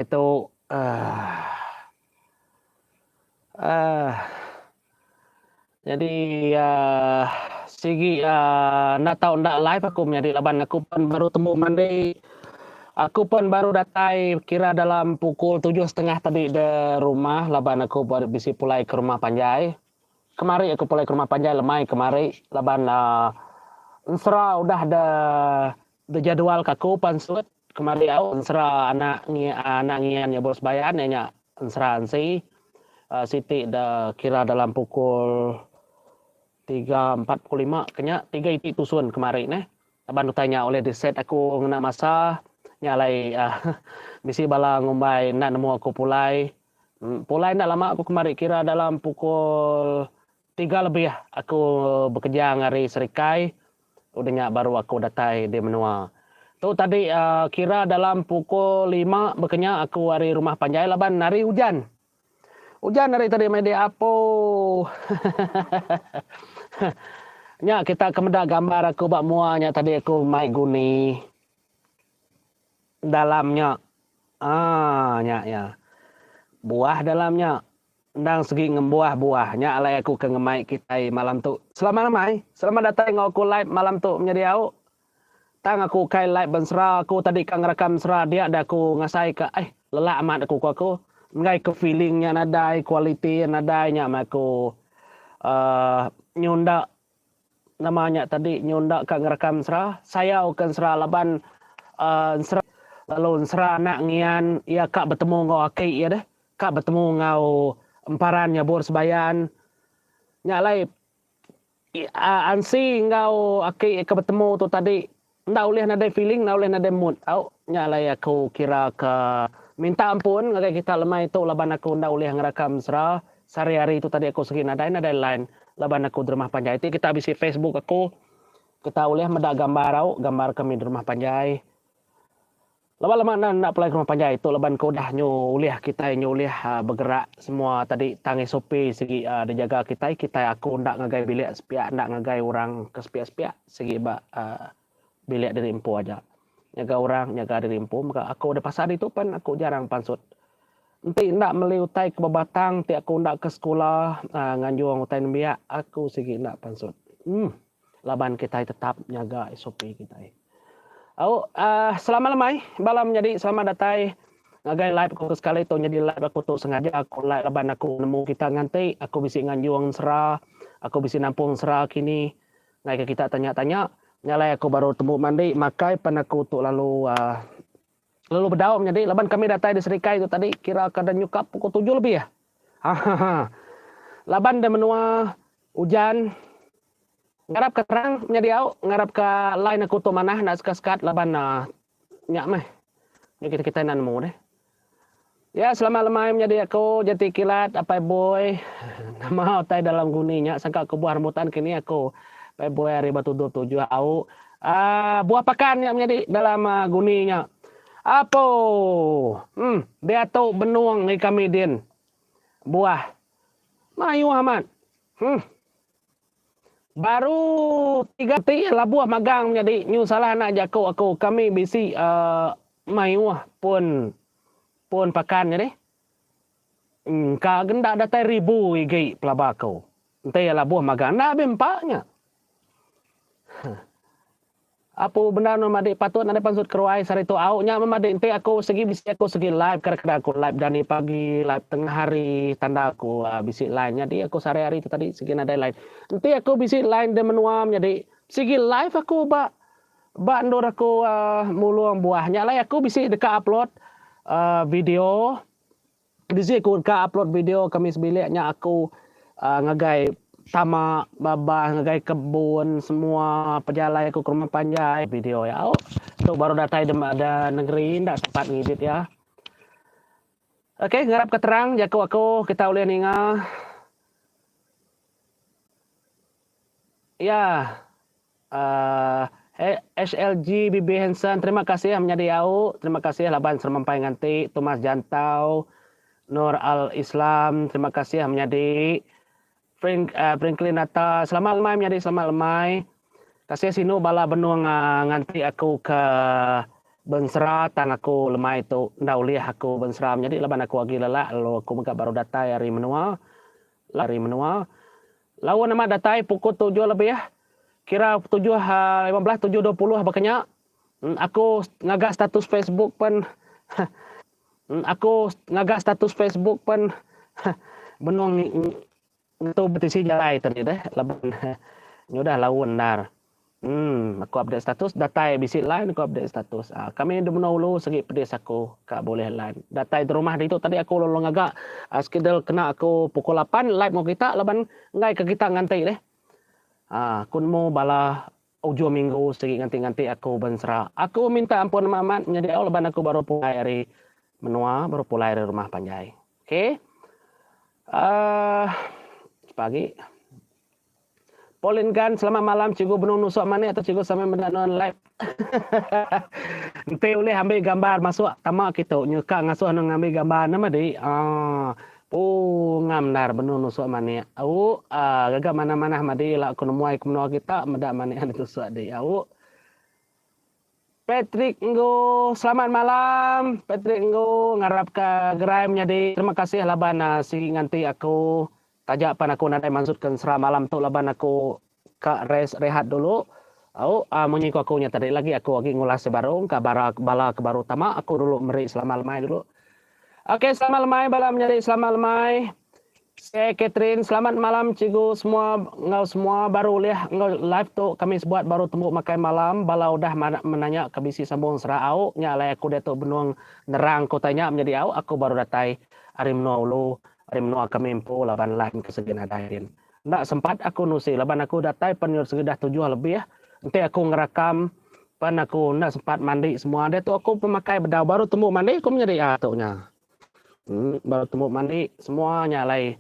Tu uhh uhh nyadi uhh sigi uhh enda tau enda live aku menyadi laban aku pen baru tembu mandi aku pen baru datai kira dalam pukul tujuh setengah tadi da rumah laban aku bisi pulai ke rumah panjai. Kemari aku pulai ke rumah panjai lemai kemari laban uhh ensera udah da jadual ka aku pansut. Kemari au ensera anak anak ngian nya bos bayan iya nya ensera ansi siti da kira dalam pukul 3.45 ke nya tiga iti tusun kemari neh laban utai nya ulih di set aku ngena masa nya alai uhh bisi bala ngumbai enda nemu aku pulai. Pulai enda lama aku kemari kira dalam pukul tiga lebih aku bekejang ari Serikai, udah nya baru aku datai di menua. Tu tadi kira dalam pukul lima bekenya aku ari rumah panjai laban hari ujan. Ujan hari tadi meh diapu. Nya kita ke meda gambar aku ba mua nya tadi aku mai guni dalam nya. Aa nya iya. Buah dalam nya. Endang segi ngembuah buah nya alai aku ke ngemai kitai malam tu. Selamat lemai. Selamat datai enggau aku live malam tu menyadi au. Tang aku ukai live bensera aku tadi ka ngerakam ensera dia da aku ngasai ka aih lelak amat aku ku aku. Enggai ke feeling nya nadai, kualiti nadai nya meh aku uhh nyunda Nama nya tadi nyu enda ka ngerekam ensera, sayau ke ensera laban uhh ensera lalu ensera anak ngian iya ka betemu enggau aki iya deh, ka betemu enggau emparan nyabur sebayan. Nya alai ansi enggau aki ke betemu tu tadi enda ulih nadai feeling enda ulih nadai mood au. Nya alai aku kira ke minta ampun ngagai kita lemai tu laban aku enda ulih ngerakam ensera Sehari hari tu tadi aku segi nadai nadai line laban aku derumah panjai ti kita bisi facebook aku kita ulih meda gambar au gambar kami derumah panjai. Lama lama enda enda pulai ke rumah panjai tu laban ke udah nyu ulih kitai nyu ulih begerak semua tadi tang SOP segi dijaga kitai kitai aku enda ngagai bilik sepiak enda ngagai orang ke sepiak sepiak segi ba bilik diri empu aja. Nyaga orang nyaga diri empu mega aku da pasar ditu pen aku jarang pansut. Enti enda meli utai ke bebatang ti aku enda ke sekula nganjung utai nembiak aku sigi enda pansut. Uhh laban kitai tetap nyaga SOP kitai. Au uhh selamat lemai bala menyadi selamat datai ngagai live aku ke sekali tu nyadi live aku tu sengaja aku live laban aku nemu kita nganti aku bisi nganjung ensera aku bisi nampung ensera kini ngaika kita tanya-tanya nya alai aku baru tembu mandi makai pan aku tu lalu uhh Lalu bedau menyadi laban kami datai di Serikai tu tadi kira ka da nyukap pukul tujuh lebih. Hahaha. Laban da menua ujan ngarap ka terang menyadi au ngarap ka line aku tu manah enda sekat-sekat laban uhh nya meh nya kita kitai enda nemu deh. Ya selamat lemai menyadi aku Jeti Kilat Apai Boy nama utai dalam guni nya sangka ke buah rambutan kini aku Apai Boy ari Batu 27 au uhh buah pakan nya menyadi dalam guni nya apo uhh diatu benung ngi kami din buah mayuh amat uhh baru tiga ti labuh magang menyadi nyu salah anak jaku aku kami bisi uhh mayuh pun pun pakan nya deh engka enda datai ribu igi pelaba aku enti labuh magang enda abih empa nya. Apu bendar nuan madik patut nadai pansut keruai sehari tu au nya meh madik enti aku segi bisi aku segi live kadang kadang aku live dani pagi live tengah hari tanda aku bisi line nyadi aku sehari hari tu tadi segi nadai line enti aku bisi line da menua menyadi sigi live aku ba ba endur aku mulung buah nya alai aku bisi deka upload video. Bisi aku deka upload video kami sebilik nya aku ngagai tama babas ngagai kebun semua pejalai aku ke rumah panjai video iya au. Tu baru datai da negeri enda sempat ngidit iya. Ok ngarap ke terang jaku aku kita ulih ninga. Iya. Uhh HLG BB Hanson terima kasih menyadi au terima kasih laban serempai nganti Thomas Jantau Nur Al Islam terima kasih menyadi Frank uh, Franklin Nata selamat lemai menyadi selamat lemai kasih sinu bala benung uh, nganti aku ke Bensera tang aku lemai tu enda ulih aku bensera menyadi laban aku agi lelak lalu aku mega baru datai ari menua ari menua. Laun amat datai pukul tujuh lebih kira 7:15 7:20 baka nya aku ngaga status Facebook pen aku ngaga status Facebook pen benung Ngetu betisi jalai tadi deh laban nyudah laun endar. Emm aku update status datai bisi line aku update status. Aaa kami di menua ulu sigi pedis aku ka bulih line. Datai di rumah ditu tadi aku lalu ngaga schedule kena aku pukul lapan live enggau kita laban enggai ke kita nganti deh. Aaa aku nemu bala ujung minggu sigi nganti-nganti aku bensera. Aku minta ampun amat amat menyadi au laban aku baru pulai ari menua baru pulai ari rumah panjai. Okey. Aaa pagi. Pauline Gan, selamat malam cikgu benung nusuk manik atau cikgu sambil meda nuan live. Enti ulih ambil gambar masuk tama kitu nyuka ngasuh nuan ngambil gambar nama di. Aaa puu ngam endar benung nusuk manik. Au aa gaga manah-manah madi ila ku nemuai ke menua kita meda manik ditusuk di. Au. Patrick Enggu, selamat malam Patrick Enggu, ngarap ka gerai menyadi. Terima kasih laban sigi nganti aku taja pan aku nadai mansut ke ensera malam tu laban aku ka rest rehat dulu. Au munyi ku aku nya tadi lagi aku agi ngulas baru ka bara bala ke baru tama aku dulu meri selamat lemai dulu. Ok selamat lemai bala menyadi selamat lemai. Seh Catherine, selamat malam cikgu semua enggau semua baru ulih enggau live tu kami sebuat baru tembu makai malam bala udah menanya ke bisi sambung sera au nya alai aku diatu benung nerang ke utai nya menyadi au aku baru datai ari menua ulu ari menua kami empu laban line ke segi nadai din enda sempat aku nusi laban aku datai pen nyau segi dah tujuh lebih enti aku ngerakam pen aku enda sempat mandi semua diatu aku pemakai bedau baru tembu mandi aku menyadi au tu nya. Baru tembu mandi semua nya alai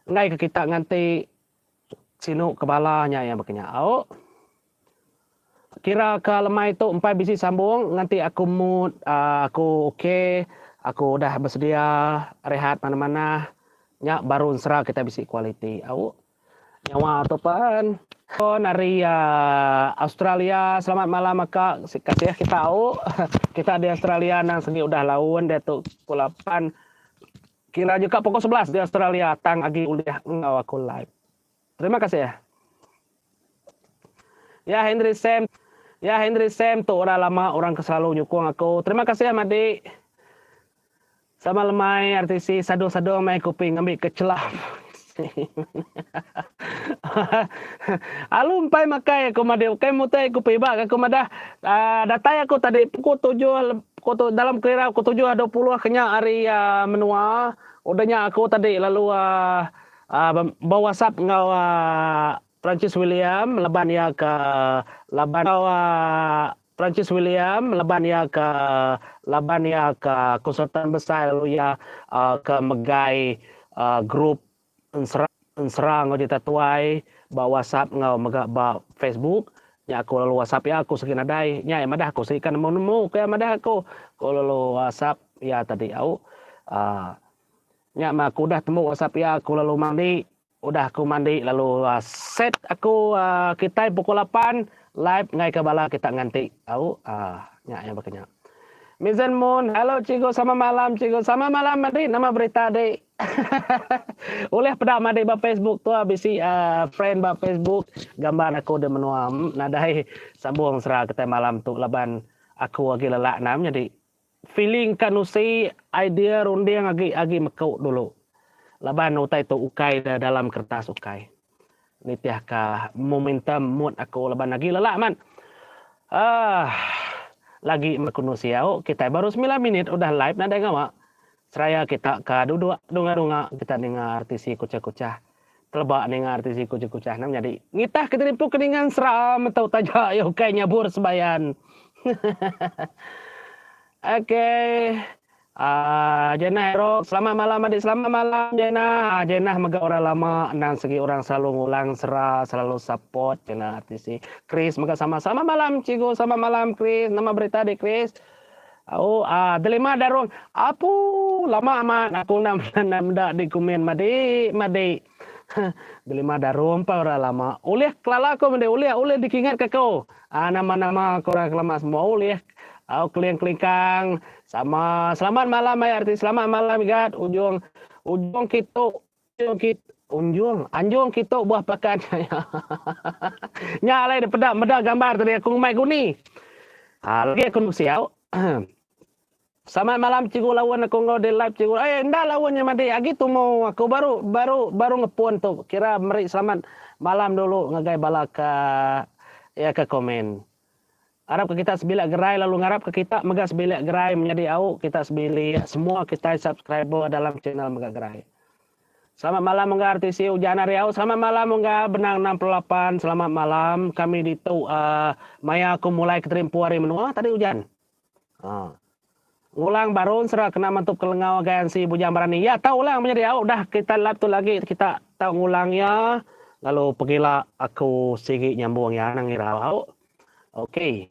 enggai ke kita nganti sinu ke bala nya iya baka nya au. Kira ke lemai tu empai bisi sambung nganti aku mood aaa aku ok aku udah besedia rehat manah manah nya baru ensera kita bisi kualiti au. Nyawa tu pen. Pon ari Australia selamat malam aka kasih kita au kita di Australia nang segi udah laun diatu pukul lapan kira juga pukul 11 di Australia tang agi ulih enggau aku live. Terima kasih. Ya Henry Sam Ya Henry Sam tu orang lama orang ke selalu nyukung aku. Terima kasih madik. Sama lemai RTC sadung-sadung mai kopi ngambi ke chelap. Alu empai makai aku madi ukai mutai kopi ba aku madah uh, datai aku tadi pukul tujuh pukul tu, dalam kelira pukul 7.20 kenya ari uh, menua udah nya aku tadi lalu uh, uh, ba WhatsApp enggau uh, Francis William laban iya ke laban enggau uh, Francis William laban iya ke laban iya ke konsultan besai lalu iya ke megai group ensera ensera enggau jerita tuai ba WhatsApp enggau mega ba Facebook nya aku lalu WhatsApp iya aku sigi nadai nya iya madah aku sigi ka nemu nemu ku iya madah aku ku lalu WhatsApp iya tadi au uhh nya mah aku udah tembu WhatsApp iya aku lalu mandi. Udah aku mandi lalu set aku kitai pukul lapan live enggai ke bala kita nganti au nya iya baka nya. Mizen Moon hello cikgu sama malam cikgu sama malam madi nama berita dik ulih peda madi ba Facebook tu bisi friend ba Facebook gambar aku di menua nadai sambung sera kitai malam tu laban aku agi lelak nam nyadi Feeling ka nusi idea runding agi agi meku dulu laban utai tu ukai da dalam kertas ukai nitih ka momentum mood aku laban agi lelak man aah lagi meh ku nusi au kitai baru semilan minit udah live nadai ngawa seraya kita ka duduk dunga dunga kita ninga RTC kuchah kuchah teleba ninga RTC kuchah kuchah nah menyadi ngitah ke diri empu ke ninga ensera metu taja iya ukai nyabur sebayan. Okey. Uh, Jenah Erok, selamat malam adik, selamat malam Jenah. Uh, Jenah mega orang lama, endang segi orang selalu ngulang sera, selalu support Jenah RTC. Chris mega sama, selamat malam cikgu, selamat malam Chris. Nama berita adik Chris? Oh, ah, uh, delima darung. Apu, lama amat aku nak nak meda di komen madi, madi. Delima darung pa orang lama. Ulih kelala ko madi, ulih ulih dikingat ke ko. Ah, nama-nama ko orang lama semua ulih. Au keling kelingkang sama selamat malam ai arti selamat malam igat ujung ujung kitu ujung kitu unjung anjung kitu buah pakan nya alai dipeda meda gambar tadi aku ngumbai guni. Ha lagi aku nusi au. Selamat malam cikgu laun aku enggau di live cikgu. Eh enda laun nya madi agi tumu aku baru baru baru ngepun tu kira meri selamat malam dulu ngagai bala ke iya ke komen. Arap ke kita sebilik gerai lalu ngarap ke kita mega sebilik gerai menyadi au kita sebilik semua kitai subscriber dalam channel mega gerai. Selamat malam mengga RTC ujan hari au selamat malam mengga benang 68 selamat malam kami ditu uh, maya aku mulai ke terimpu hari menua tadi ujan. Ha. Ngulang baru ensera kena mantup ke lengau agai ansi bujang berani. Ya tau ulang menyadi au dah kita lap tu lagi kita tau ngulang ya lalu pegila aku sigi nyambung ya anang irau au. Okey.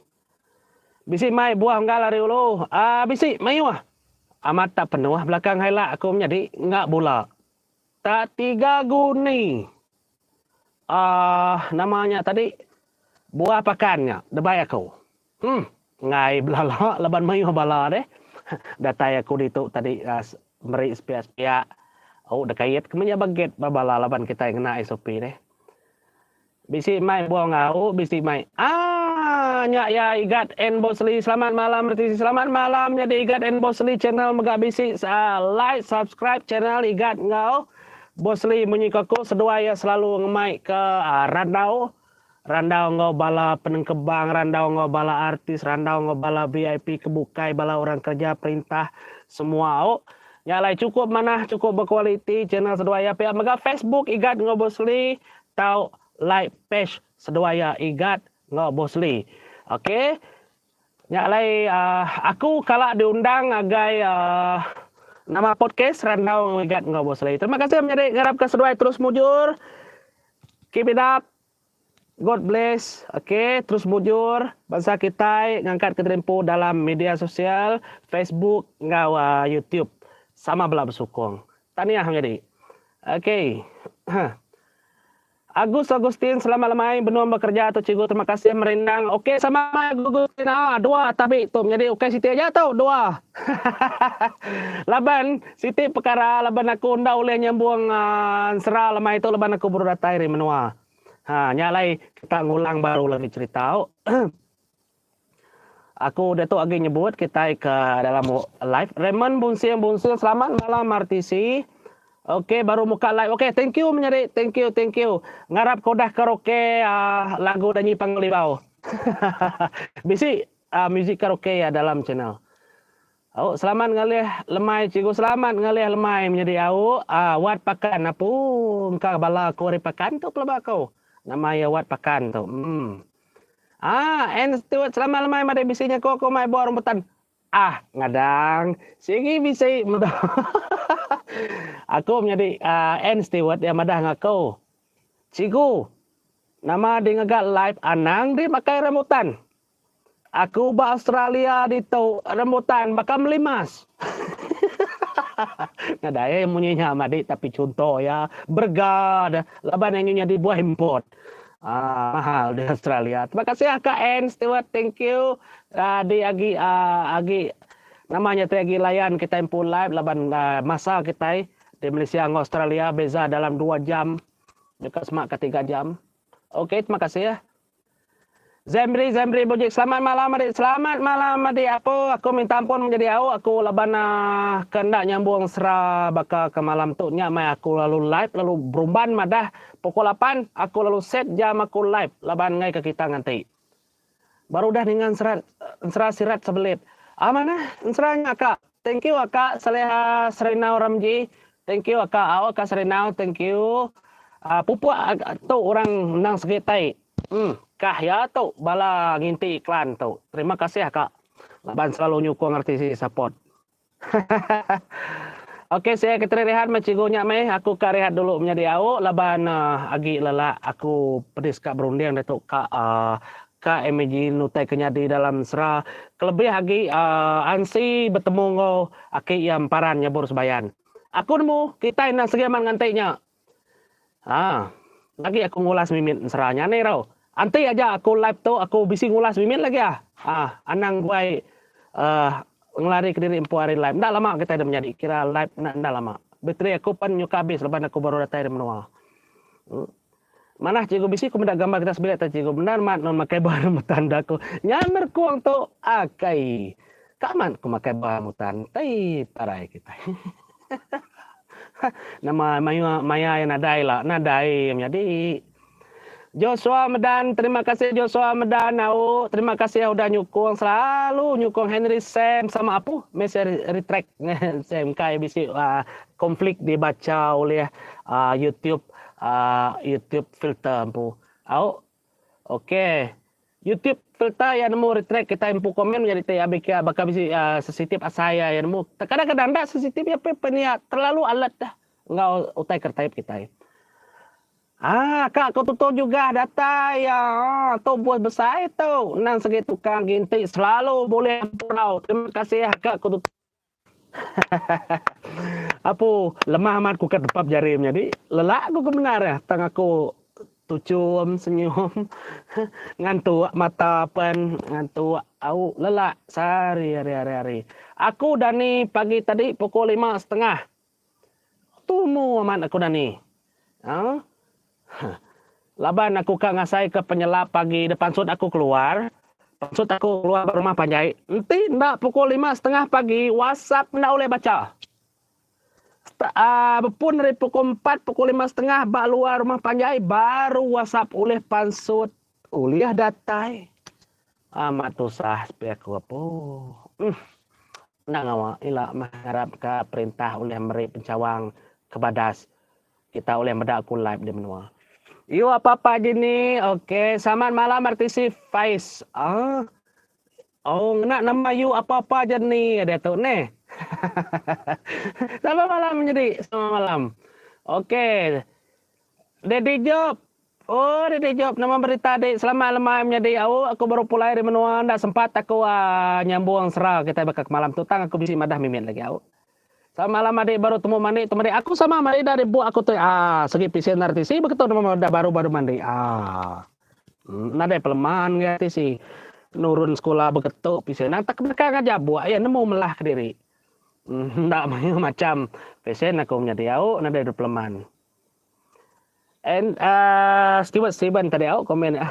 Bisi mai buah enggal ari ulu. Ah bisi mayuh. Amat tak penuh belakang haila aku menyadi enggak bula. Tak tiga guni. Ah nama nya tadi buah pakan nya debai aku. Huh. Enggai belala laban mayuh bala deh. Datai aku ditu tadi meri sepiak-sepiak. Au deka kait ke menya ba gate ba bala laban kitai ngena SOP deh. Bisi mai buah enggau bisi mai. Aaa nya iya Igat and Bossly selamat malam reti selamat malam nyadi Igat and Bossly channel mega bisi like subscribe channel Igat enggau Bossly munyi ko aku seduai iya selalu ngemai ke randau Randau enggau bala penengkebang, randau enggau bala artis, randau enggau bala VIP ke bukai, bala orang kereja perintah, semua au. Nya alai chukup manah, chukup bekualiti channel seduai iya pia mega Facebook Igat enggau Bosley tau like page seduai iya Igat enggau Bosley. Ok. Nya alai aku kala diundang ngagai nama podcast Randau enggau Igat enggau Bosley. Terima kasih menyadi ngarapka seduai terus mujur. Keep it up. God bless ok terus mujur bansa kitai ngangkat ke diri empu dalam media sosial Facebook enggau YouTube sama bela besukung. Tahniah menyadi. Ok. Agus Agustin selamat lemai benung bekerja tu cikgu terima kasih merindang ok sama lemai Agus Agustin ah dua tabi tu menyadi ukai siti aja tu dua. Laban siti pekara laban aku enda ulih nyambung ensera lemai tu laban aku baru datai ari menua. Ha nya alai kita ngulang baru lagi cherita au. Aku diatu agi nyebut kitai ke dalam live. Raymond Bunsing Bunsing selamat malam RTC. Okey baru muka live. Okey thank you menyadi. Thank you thank you. Ngarap ke udah karaoke uh, lagu Danyi Panggau Libau. Bisi uh, music karaoke ya dalam channel. Au selamat ngalih lemai cikgu selamat ngalih lemai menyadi au ah wat pakan apu engka bala aku ari pakan tu pelaba aku nama iya wat pakan tu em ah and steward selamat lemai madai bisi nya ko aku mai buah rambutan ah ngadang sigi bisi meda aku menyadi ah and steward iya madah ngaku cikgu nama di ngaga live anang di makai rambutan Aku ba Australia ditu rembutan baka melimas. Nadai munyi nya madi tapi chunto iya berega deh laban iya nyu nyadi buah import. Aaa mahal di Australia. Terima kasih aka Ann Stewart thank you. Aaa di agi aaa agi nama nya ti agi layan kitai empu live laban masa kitai di Malaysia enggau Australia beza dalam dua jam deka semak ka tiga jam. Okey terima kasih. Zambri Zambri Bujik selamat malam adik selamat malam adik apo aku minta ampun menjadi au aku laban uh, ke enda nyambung sera baka ke malam tu nya mai aku lalu live lalu berumban madah pukul 8 aku lalu set jam aku live laban ngai ke kita nganti baru udah ninga ensera ensera sirat sebelit ah manah ensera nya kak thank you akak Saleha Serinau Ramji thank you akak au akak Serinau thank you uh, pupuk tu orang endang segi tai Em, kah iya tu bala nginti iklan tu. Terima kasih kak laban selalu nyukung RTC support. Okey saya ke rehat meh cikgu nya meh aku ka rehat dulu menyadi au laban uh, agi lelak aku pedis ka berunding ditu ka uh, ka imagine utai ke nyadi dalam sera kelebih agi uh, ansi betemu enggau aki iya emparan nyabur sebayan. Aku nemu kitai endang segi amat nganti nya. Haa. Lagi aku ngulas mimit ensera nya ni rau. Anti aja aku live tu aku bisi ngulas mimit lagi ah. Haa anang guai. Uhh ngelari kediri empu ari live. Enda lama kitai da menyadi kira live enda enda lama. Bateri aku pan nyuka abis laban aku baru datai ari menua. Manah cikgu bisi ku meda gambar kita sebilik tu cikgu bendar mat non makai buah rambutan da ku. Nya merkung tu akai. Ka amat ku makai buah rambutan tai parai kitai. Nama mayuh maya iya nadai la nadai menyadi. Joshua Medan terima kasih Joshua Medan au terima kasih udah nyukung selalu nyukung Henry Sam sama apu meh saya retract Sam kai bisi konflik dibaca oleh YouTube YouTube filter empu au ok YouTube filter iya nemu retract kitai empu komen jadi ti abih kia baka bisi sensitif asai iya nemu kadang kadang enda sensitif iya pen iya terlalu alert dah enggau utai ke type kitai. Ah ka ko tutu jugah datai ah tu bos besai tu endang segi tukang ginti selalu bulih empurau terima kasih ka ko tutu hahaha apu lemah amat ku ka tepap jari menyadi lelak ku ke bendar ah tang aku tuchum senyum ngantuk mata pen ngantuk au lelak sehari hari hari hari aku dani pagi tadi pukul lima setengah Tumu amat aku dani. Aa. Laban aku ka ngasaika penyelap pagi da pansut aku keluar, pansut aku keluar ba rumah panjai, enti enda pukul lima setengah pagi whatsapp enda ulih bacha. Aa bepun ari pukul empat pukul lima setengah ba luar rumah panjai baru whatsapp ulih pansut ulih datai. Amat tusah sepi aku apu. Uhh. Enda ngawa ila meh ngarap ka perintah ulih meri penchawang ke badas kita ulih meda ku live di menua. Yu apa apa aja ni ok selamat malam RTC Faiz ah oh ngena nama yu apa apa aja ni diatu neh hahaha selamat malam menyadi selamat malam ok. Daddy Job. Oh Daddy Job nama berita dik selamat lemai menyadi au aku baru pulai ari menua enda sempat aku aaa nyambung sera kitai baka ke malam tu tang aku bisi madah mimit lagi au. Selamat malam adik baru temu mandi tu madi aku sama madi dah dibuk aku tu aaa segi pisin RTC beketu nama dah baru baru mandi aaa nadai peleman agi RTC nurun sekula beketu pisin nang tak belakang aja buk iya nemu melah kediri enda mayuh macam pisin aku menyadi au nadai peleman. And uh, Stewart Steven tadi au komen.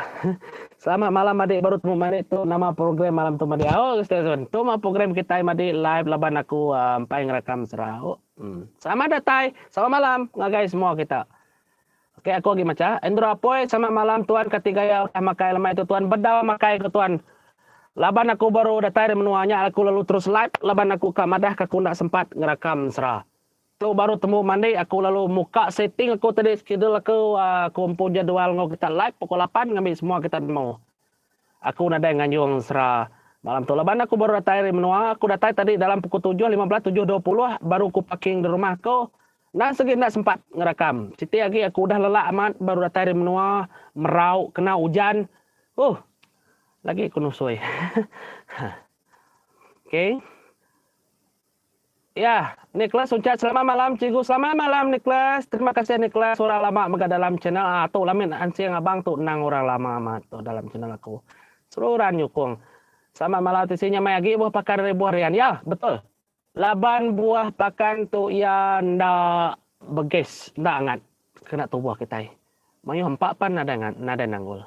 Selamat malam adik baru temu mari tu nama program malam tu madi au Steven. Tu mah program kita madi live laban aku uh, empai ngerakam serau. Hmm. Selamat datai. Selamat malam ngagai semua kita. Okey aku agi macha. Andrew Apoi selamat malam tuan kati gaya udah makai lemai tu tuan bedau makai ke tuan. Laban aku baru datai dari menua nya aku lalu terus live laban aku ka madah ka aku enda sempat ngerakam sera. Tu baru tembu mandi aku lalu muka setting aku tadi schedule aku aku empu jadual enggau kita live pukul lapan ngambi semua kita nemu. Aku nadai nganjung sera malam tu laban aku baru datai ari menua aku datai tadi dalam pukul tujuh 15 tujuh 20 baru aku parking di rumah aku enda segi enda sempat ngerakam. Siti agi aku udah lelak amat baru datai ari menua merau kena ujan huh lagi aku nusui. Okay. Ya, Nicholas Unchat selamat malam cikgu. Selamat malam Nicholas. Terima kasih Nicholas orang lama mega dalam channel ah tu lamin ansing abang tu nang orang lama amat tu dalam channel aku. Seruran nyukung. Selamat malam tisi nyamai agi buah pakan ari buah rian. Ya, betul. Laban buah pakan tu iya enda beges, enda angat kena tubuh kitai. Mayuh empa pan nadai nadai nanggul.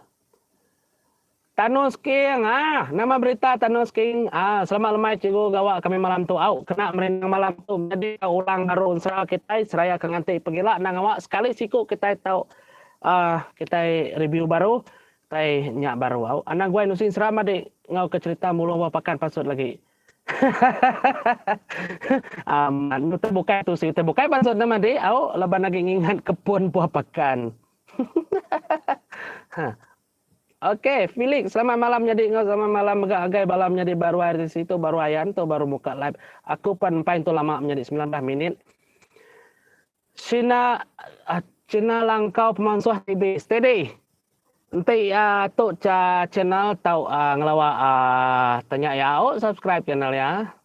Tanus King ah nama berita Tanus King ah selamat lemai cikgu gawa kami malam tu au kena merindang malam tu menyadi ka ulang baru ensera kitai seraya ke nganti pegila enda ngawa sekali siku kitai tau ah kitai review baru kitai nya baru au anang guai nusi ensera madi enggau ke cerita mulung ba pakan pansut lagi hahaha amat utai bukai tusi utai bukai pansut ne madi au laban agi ngingat ke pun buah pakan hahaha. Ok Felix selamat malam menyadi enggau selamat malam mega agai bala menyadi baru ari di situ baru ayan tu baru muka live aku pan empai entu lama menyadi 19 minit Cina Cina langkau pemansuh TV steady enti uh, tu cha channel tau uh, ngelawa uh, tanya ya au subscribe channel ya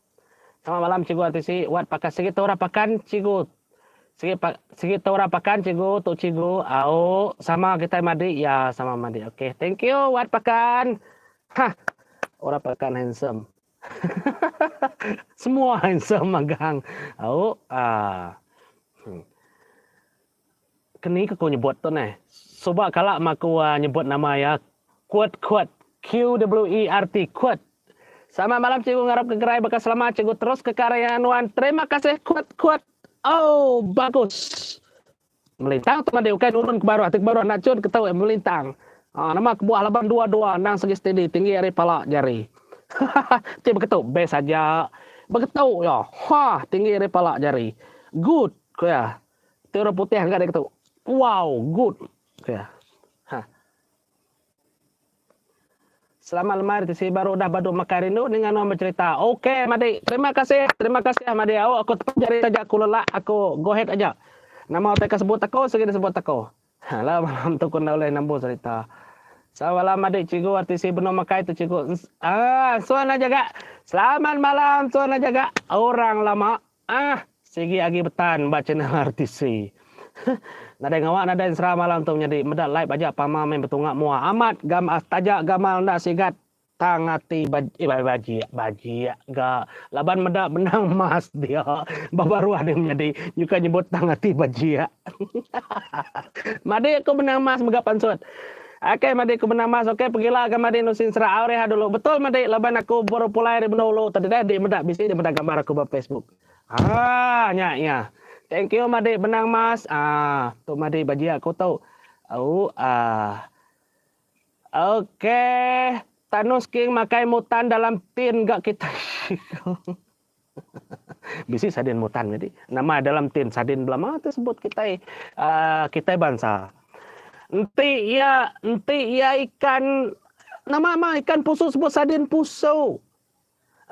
Selamat malam cikgu RTC wat pakai sigi tu orang pakan cikgu sigi pa, sigi tu orang pakan cikgu tu cikgu au sama kita madi ya sama madi okey thank you wat pakan ha orang pakan handsome. Semua handsome magang. Au ah. Hmm. Keni ke ku nyebut tu neh. Suba kala mah aku nyebut nama iya Quert Quert QWERT Quert. Selamat malam cikgu ngarap ke gerai baka selama cikgu terus ke karya nuan terima kasih Quert Quert. Oh bagus. Melintang tu madi ukai nurun ke baruh ti ke baruh enda chun ke tau melintang. Haa nama kebuah laban dua dua endang segi steady tinggi ari pala jari. Hahaha ti beketu best aja. Beketu iya hah tinggi ari pala jari. Good ku iya. Ti orang putih angkat dek ketu. Wow good ku iya. Hah. Selamat lemai reti si baru udah badu makai rindu ninga nuan becerita. Ok madi terima kasih terima kasih madi au aku tepan jari taja aku lelak aku go ahead aja. Nama utai ka sebut aku sigi disebut aku. Ha la malam tu ku enda ulih nambu cerita. Selamat malam madi cikgu RTC benung makai tu cikgu. Ah suan aja ga. Selamat malam suan aja ga orang lama. Ah sigi agi betan ba channel RTC. Nadai ngawa nadai ensera malam tu menyadi meda live aja pama meh betunga mua amat gam taja gamal enda sigat tang ati bajik bajik ga laban meda benang emas dia ba baruh deh menyadi nyuka nyebut tang ati bajik. Madi aku benang emas mega pansut. Ok madi ku benang emas ok pegila ga madi nusin sera au reha dulu betul madi laban aku baru pulai ari benua ulu tadi deh di meda bisi di meda gambar aku ba facebook haa nya iya thank you madi benang emas aa tu madi baji aku tu au aa ok Thanos king makai mutan dalam tin ga kitai. Bisi sadin mutan nyadi. Nama dalam tin sadin belama ti sebut kitai uhh kitai bansa. Enti iya enti iya ikan nama ma ikan pusu sebut sadin pusu.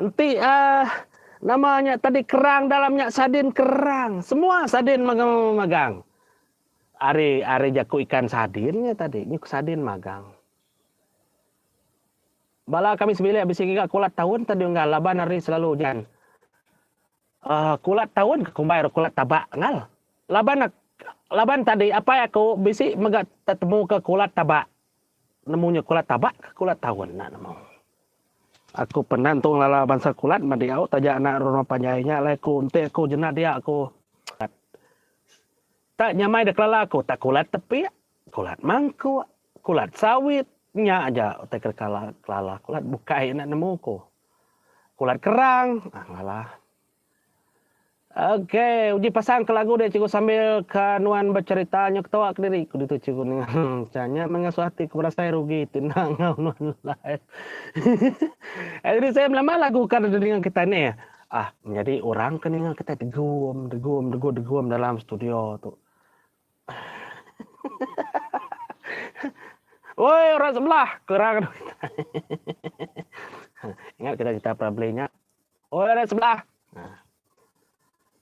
Enti uhh nama nya tadi kerang dalam nya sadin kerang. Semua sadin magang magang. Ari ari jaku ikan sadin nya tadi nyu sadin magang. Bala kami sebilik bisi ngiga kulat taun tadi unggal laban hari selalu ujan. Uhh kulat taun ke kumbai ro kulat tabak ngal. Laban laban tadi apai aku bisi mega tetemu ke kulat tabak. Nemu nya kulat tabak ke kulat taun enda nemu. Aku pernah entu ngelala bansa kulat madi au taja anak rumah panjai nya alai aku enti aku jena dia aku tak nyamai da kelala aku tak kulat tepik. Kulat mangkuk, kulat sawit, nya aja utai ke kala kelala kulat bukai enda nemu ku. Kulat kerang, ah ngelala. Ok, uji pasang ke lagu deh cikgu sambil ka nuan becerita nyu ketawa kediri ku ditu cikgu ninga cha nya meh ngasuh ati ku berasai rugi ti enda enggau nuan live. Jadi saya melama lagu ka didinga kitai ni ah menyadi orang ke ninga kitai degum degum degum degum dalam studio tu. Oi orang sebelah kurang Ingat kita cerita Prabli nya. Oi orang sebelah.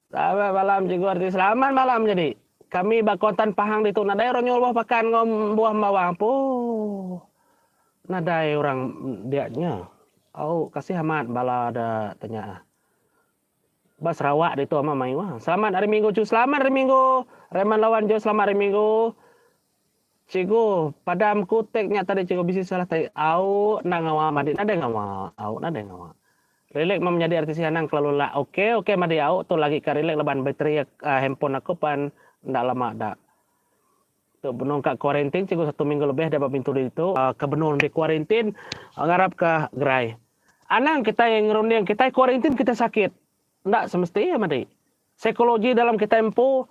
Selamat malam cikgu arti. Selamat malam jadi. Kami ba Kuantan Pahang ditu nadai orang nyual buah pakan enggau buah embawang. Puh. Nadai orang dia nya. Au kasih amat bala da tanya. Ba Sarawak ditu amat mayuh. Selamat hari minggu cu. Selamat hari minggu. Raymond Lawan jo selamat hari minggu. Cikgu, padam ku tag nya tadi cikgu bisi salah tadi. Au enda ngawa madi nadai ngawa. Au nadai ngawa. Relax meh menyadi artisi anang kelalu lelak. Ok ok madi au tu lagi ka relax laban bateri uh, handphone aku pan enda lama da. Tu benung ka kuarantin cikgu satu minggu lebih da ba pintu ditu. Uh, ke benung di kuarantin ngarap ka gerai. Anang kitai ngerunding kitai kuarantin kitai sakit. Enda semesti ya madi. Psikologi dalam kitai empu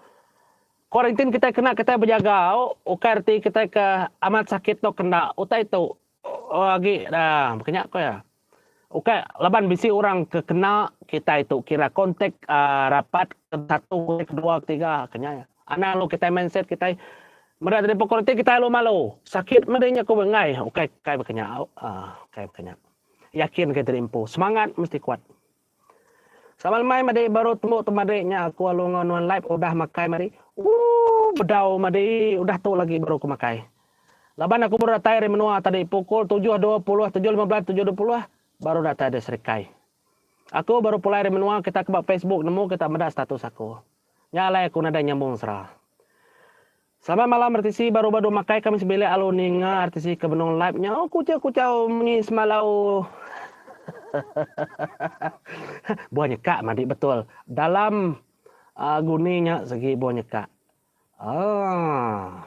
kuarantin kitai kena kitai bejaga au ukai reti kitai ke amat sakit tau ke enda. Utai tu agi da baka nya ko iya. Ukai laban bisi orang ke kena kitai tu kira kontak uhh rapat ke satu ke dua ke tiga ke nya. Anang lalu kitai mindset kitai meda tadi pukul reti kitai lalu malu. Sakit meda nya ku enggai ukai kai baka nya au uhh ukai baka nya. Yakin kai diri empu. Semangat mesti kuat. Selamat lemai madi baru tembu tu madi nya aku alu enggau nuan live udah makai madi. Ooh bedau madi udah tu lagi baru ku makai. Laban aku baru datai ari menua tadi pukul 7.20 7.15 7.20 baru datai dari Serikai. Aku baru pulai ari menua kita ke ba Facebook nemu kita meda status aku. Nya alai aku nadai nyambung sera. Selamat malam RTC baru badu makai kami sebilik alu ninga RTC ke benung live nya oh kuchau kuchau munyi semalau. Buah nyekak madi betul. Dalam uh, guni nya segi buah nyekak. Ah.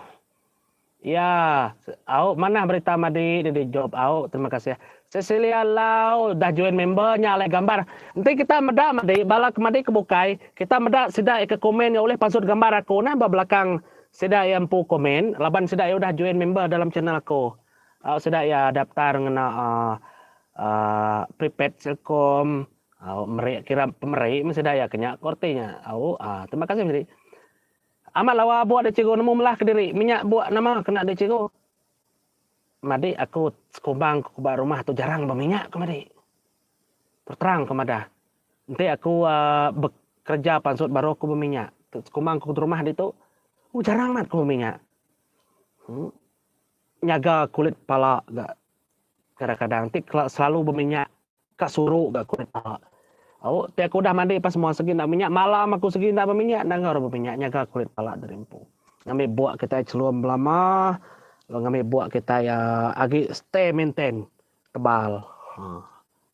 Ya, au manah berita madi didi job au terima kasih. Cecilia Lau dah join member nya alai gambar. Enti kita meda madi bala ke madi ke bukai, kita meda sida ke komen nya ulih pansut gambar aku nah ba belakang sida iya empu komen laban sida iya udah join member dalam channel aku. Au sida iya daftar ngena uhh uhh prepaid Celcom au meri kira pemeri meh sida iya ke nya ko reti nya. Au uhh terima kasih madi. Amat lawa buak dek cikgu nemu melah kediri minyak buak nama kena dek cikgu. Madik aku sekumbang ku ba rumah tu jarang beminyak ku madik. Terang ku madah. Enti aku uhh bekereja pansut baru aku beminyak. Sekumbang ku rumah ditu uh jarang amat ku beminyak. Uhh nyaga kulit pala ga kadang-kadang ti selalu beminyak Ka suru ga ku rita. Au ti aku udah mandi pas semua segi enda minyak malam aku segi enda beminyak enda enggau beminyak nyaga kulit pala diri empu. Ngambi buk kitai chelum belama lalu ngambi buk kitai uhh agi stay maintain tebal uhh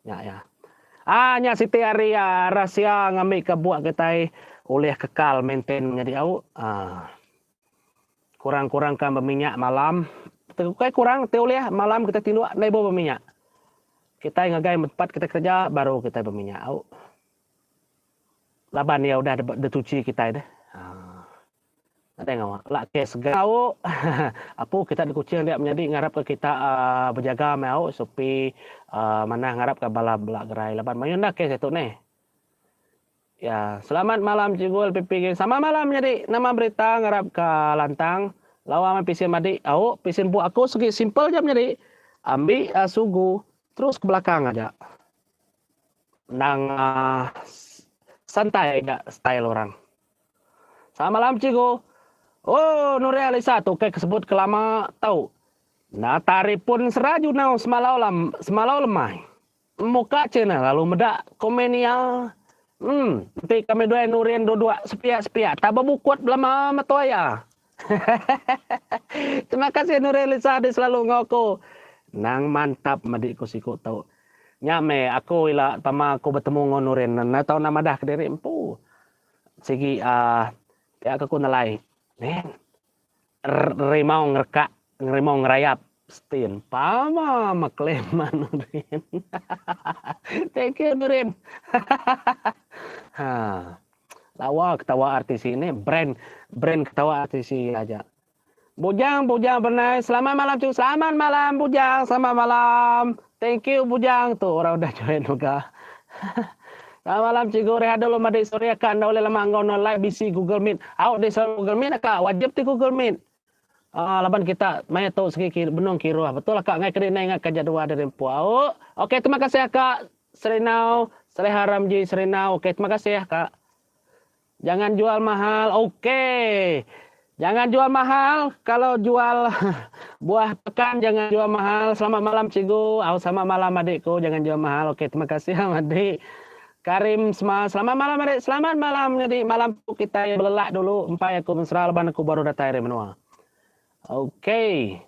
nya iya. Aaa nya siti ari uhh rahsia ngambi ka buk kitai ulih kekal maintain nyadi au uhh. Kurang-kurangka beminyak malam. Ukai kurang ti ulih malam kitai tinduk enda ibuh beminyak. Kitai ngagai tempat kitai kereja baru kitai beminyak au. Laban iya udah dituchi kitai deh. Haa. Nadai ngawa. Lak kes ga au. Apu kita di Kuching dia menyadi ngarapka kita aaa bejaga meh au supi aaa manah ngarapka bala bela gerai laban mayuh enda kes ditu neh. Ya, selamat malam cikgu LPP geng. Sama malam menyadi. Nama berita ngarap ka lantang. Lawa mai pisin madik. Au, pisin buk aku segi simple ja menyadi. Ambi uh, sugu terus ke belakang aja. Nang uh, santai aja style orang. Selamat malam cikgu. Oh, Nuria Alisa tu ke sebut ke lama tau. Nah, taripun seraju nau semalau lam, semalau lemai. Muka channel lalu meda komen iya. Emm enti kami duai nurin duduk sepiak-sepiak tak bebukut belama metua iya. Terima kasih Nurin Lisa di selalu enggau aku. Nang mantap medi ku siku tu. Nya meh aku ila pama aku betemu enggau Nurin enda tau enda madah kediri empu. Sigi aaa pia ke ku nelai. Nen. Rimau ngerekak, rimau ngerayap. Stin pama maklem Nurin. Thank you Nurin. ha. Lawa ketawa RTC ni brand brand ketawa RTC aja. Bujang bujang bernai selamat malam cu selamat malam bujang selamat malam. Thank you bujang tu orang udah join juga. Selamat malam cikgu rehat dulu madik sorry akak enda ulih lama enggau nuan live bisi Google Meet. Au deh selalu Google Meet akak wajib ti Google Meet. Aa laban kita maya tu segi ki benung kiruh betul akak ngai kedi nai ingat ka jadual diri empu au. Okey terima kasih akak Serinau Saleha Ramji Serinau okey terima kasih akak. Jangan jual mahal okey. Jangan jual mahal kalau jual buah pekan jangan jual mahal. Selamat malam cikgu. Au selamat malam adikku jangan jual mahal. Okey terima kasih adik. Karim semua selamat malam adik. Selamat malam jadi malam tu kita belelak dulu empai aku mesra laban aku baru datai ari menua. Okey.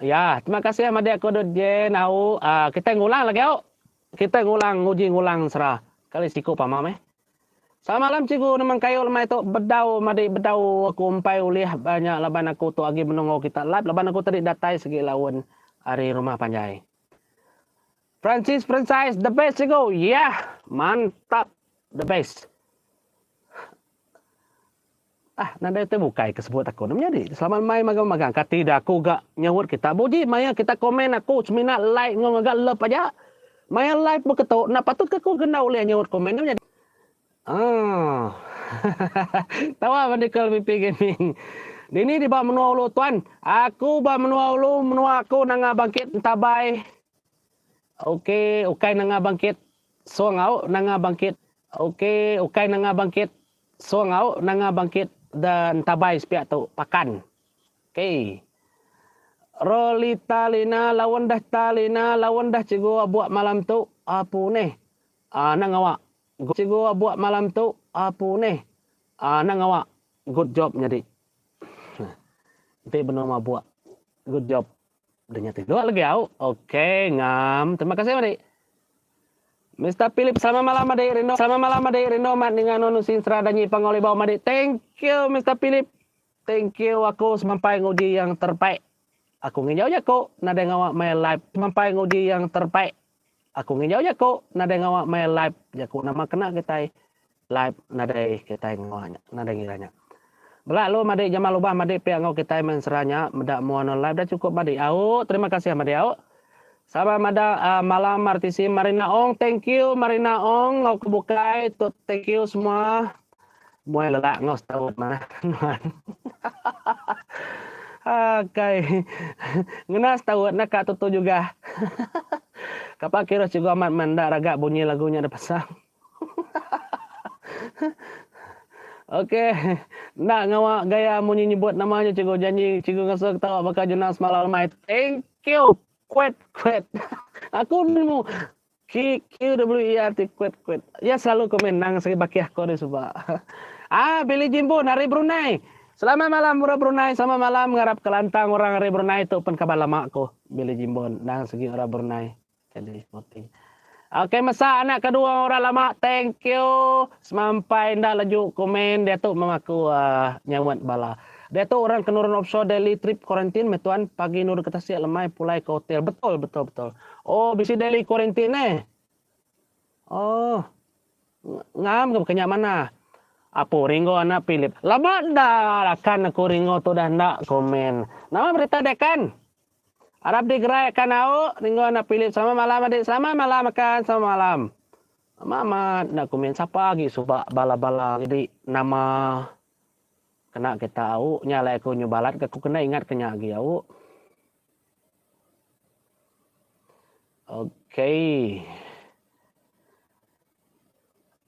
Ya, terima kasih adik aku dut Jen au. Uh, kita ngulang lagi au. Kita ngulang nguji ngulang sera. Kali siku pama meh. Selamat malam cikgu nemang kayu lemai tu bedau madi bedau aku empai ulih nya laban aku tu agi menunggu kita live laban aku tadi datai segi laun ari rumah panjai. Francis Franchise the best cikgu yah mantap the best. Ah nadai utai bukai ke sebut aku ne menyadi selamat lemai magang magang kati da aku ga nyaut kita buji maya kita komen aku semina like enggau ngaga love aja. Maya live beketu enda patut ke aku ke enda ulih nyaut komen nya menyadi. Aaa. Tawa Medical VP Gaming. Dini di ba menua ulu tuan. Aku ba menua ulu menua aku nanga bangkit entabai. Ok ukai nanga bangkit song au nanga bangkit. Ok ukai nanga bangkit song au nanga bangkit da entabai sepiak tu pakan. Ok. Rolita Lina laun dah ta Lina laun dah cikgu abuk malam tu apu neh. Aa nang awak. Cikgu abuk malam tu apu neh. Aa nang awak. Good job nyadi. Enti benung mabuk. Good job. Udah nya tinduk lagi au. Ok ngam. Terima kasih madik. Mister Philip selamat malam madik rindu selamat malam madik rindu amat ninga nuan nusi ensera danyi pangau libau madik thank you Mister Philip thank you aku semampai nguji yang terbaik aku nginjau jaku nadai ngawa maya live semampai nguji yang terbaik aku nginjau jaku nadai ngawa maya live jaku nama kena kitai live nadai kitai ngawa nya nadai ngira nya bela lu madik jamal ubah madik pia enggau kitai meh ensera nya meda mua nuan live dah cukup madik au terima kasih madik au. Sama mada malam RTC Marina Ong thank you Marina Ong enggau ke bukai tu thank you semua. Muai lelak enggau setaun manah nuan. Akai ngena setaun naka tu tu juga. Kapa kiruh cikgu amat men enda ragak bunyi lagu nya dipasang. Ok. Enda ngawa gaya munyi nyebut nama nya cikgu janji cikgu ngasuh ketawa baka jenang semalam lemai. Thank you. Kuet kuet. Aku nemu Q Q W E R T kuet kuet. Ya selalu komen nang segi bakih aku ari suba. Ah Billy Jimbun ari Brunei. Selamat malam orang Brunei, selamat malam ngarap ke lantang orang ari Brunei tu pen kaban lama aku Billy Jimbun nang segi orang Brunei. Jadi sporting. Okey mesa anak kedua orang lama thank you semampai enda leju komen diatu meh aku uh, nyawat bala. Diatu orang ke nurun offshore daily trip quarantine meh tuan pagi nurun ke tasik lemai pulai ke hotel. Betul betul betul. Oh bisi daily quarantine eh. Oh. Ngam ke baka nya manah. Apu ringgo anak Philip. Lama enda akan aku ringgo tu dah enda komen. Nama berita dekan? Arap digerai akan au ringgo anak Philip selamat malam adik selamat malam akan selamat malam. Amat amat enda komen sapa agi suba bala bala jadi nama kena kita au nya alai aku nyu balat ke aku kena ingat ke nya agi au. Okay.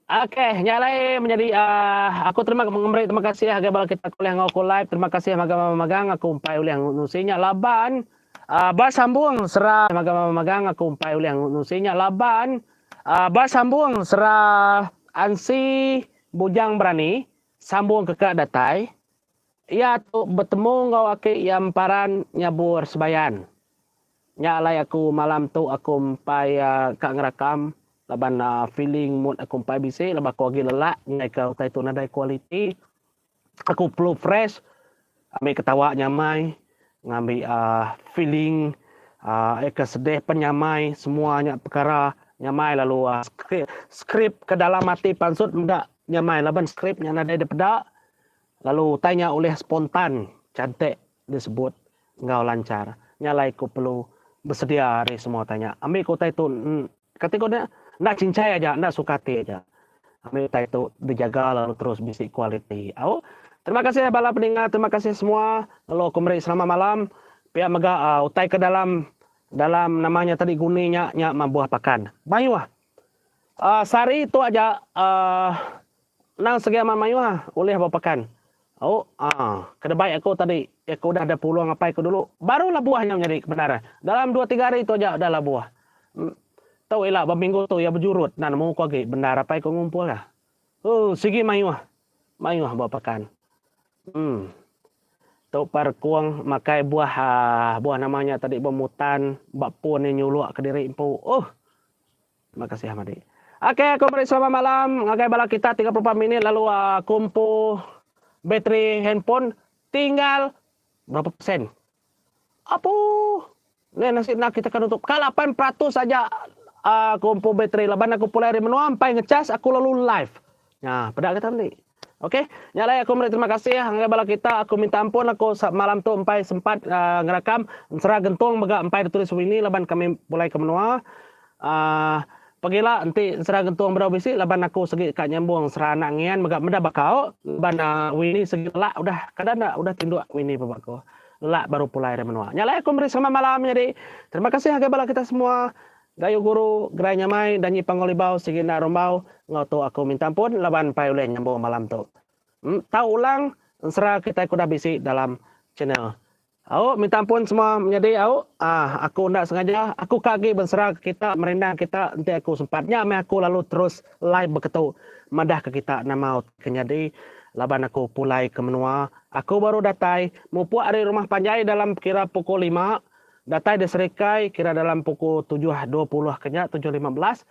Okey, nya alai menyadi uh, aku terima meri terima kasih ngagai bala kita ke ulih enggau aku live. Terima kasih magang magang aku empai ulih nusi nya laban uh, ba sambung sera magang magang aku empai ulih nusi nya laban uh, ba sambung sera ansi bujang berani sambung ke ka datai iya tu betemu enggau aki iya emparan nyabur sebayan. Nya alai aku malam tu aku empai ka ngerakam laban feeling mood aku empai bisi laban aku agi lelak ngaika utai tu nadai kualiti. Aku perlu fresh ambi ketawa nyamai ngambi feeling eka sedih pen nyamai semua nya perkara nyamai lalu skrip ke dalam ati pansut mega nyamai laban skrip nya nadai dipeda lalu utai nya ulih spontan cantik disebut enggau lanchar. Nya alai ku perlu besedia ari semua utai nya. Ambi ku utai tu kati ku nya enda cincai aja enda suka ati aja. Ambi utai tu dijaga lalu terus bisi kualiti. Au. Terima kasih bala peninga terima kasih semua lalu aku meri selamat malam. Pia mega utai ke dalam dalam nama nya tadi guni nya nya mah buah pakan. Mayuh. Uhh sehari tu aja uhh endang segi amat mayuh ah ulih ba pekan. Au uhh kedebai aku tadi aku udah da pulung apai ku dulu baru lah buah nya menyadi kebendar. Dalam dua tiga hari tu aja udah lah buah. Tu ila ba minggu tu iya bejurut enda nemu ku agi bendar apai ku ngumpul iya. Uhh sigi mayuh mayuh ba pekan. Uhh tu par kung makai buah uhh buah nama nya tadi buah mutan ba pun iya nyuluk kediri empu uhh. Terima kasih madi. Okey aku meri selamat malam ngagai bala kita 34 minit lalu aku empu bateri handphone tinggal berapa persen. Apu. Ni nasib nak kita kena tutup. Ka 8% aja aku empu bateri laban aku pulai ari menua empai ngecas aku lalu live. Nya peda kita meli. Okey, nya alai aku meri terima kasih ngagai bala kita. Aku minta ampun aku malam tu empai sempat uh, ngerakam ensera gentung mega empai ditulis Winnie laban kami pulai ke menua. Uh, pagila enti ensera gentung bedau bisi laban aku segi ka nyambung ensera anak ngian mega meda bakau laban uh, Winnie segi lelak udah kada enda udah tinduk Winnie peba aku. Lelak baru pulai ari menua. Nya alai aku meri selamat malam nyadi. Terima kasih ngagai bala kita semua. Gayu guru, gerai nyamai, danyi panggau libau sigi enda rumbau, enggau tu aku minta ampun laban empai ulih nyambung malam tu. Em tau ulang ensera kitai ke udah bisi dalam channel. Au minta ampun semua menyadi au ah aku enda sengaja aku ka agi bensera ke kita merindang kita enti aku sempat nya meh aku lalu terus live beketu madah ke kita nama utai ke nyadi laban aku pulai ke menua aku baru datai mupuk ari rumah panjai dalam kira pukul lima Datai di Serikai kira dalam pukul 7.20 ke nya, 7.15.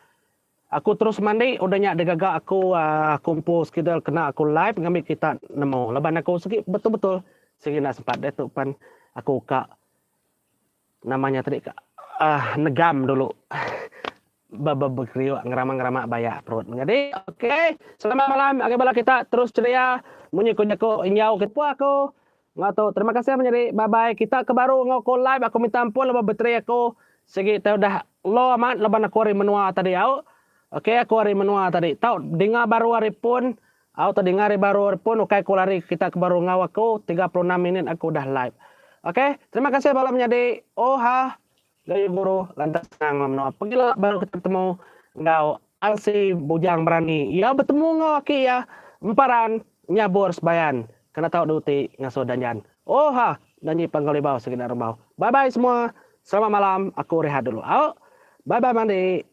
Aku terus mandi udah nya digaga aku uhh kumpul schedule kena aku live ngambi kita nemu laban aku sigi betul-betul sigi enda sempat diatu pan aku ka nama nya tadi ka uhh negam dulu be be bekeriuk ngerama-ngerama bayak perut. Nyadi ok selamat malam ngagai bala kita terus ceria munyi ku jaku injau ke pua aku enggau tu terima kasih menyadi bye bye kita ke baru enggau ku live aku minta ampun laban bateri aku sigi tai udah Low amat laban aku ari menua tadi au. Ok aku ari menua tadi. Tau dinga baru ari pun au tau dinga ari baru ari pun ukai ku lari kita ke baru enggau aku 36 minit aku udah live. Ok terima kasih bala menyadi oha gayu guru lantas senang menua pegila baru kita betemu enggau RC Bujang Berani iya betemu enggau aki iya Emparan Nyabur Sebayan kena tau duti ngasuh danjan. Oha danji Panggau Libau sigi enda rembau. Bye bye semua. Selamat malam aku rehat dulu au. Bye bye mandi.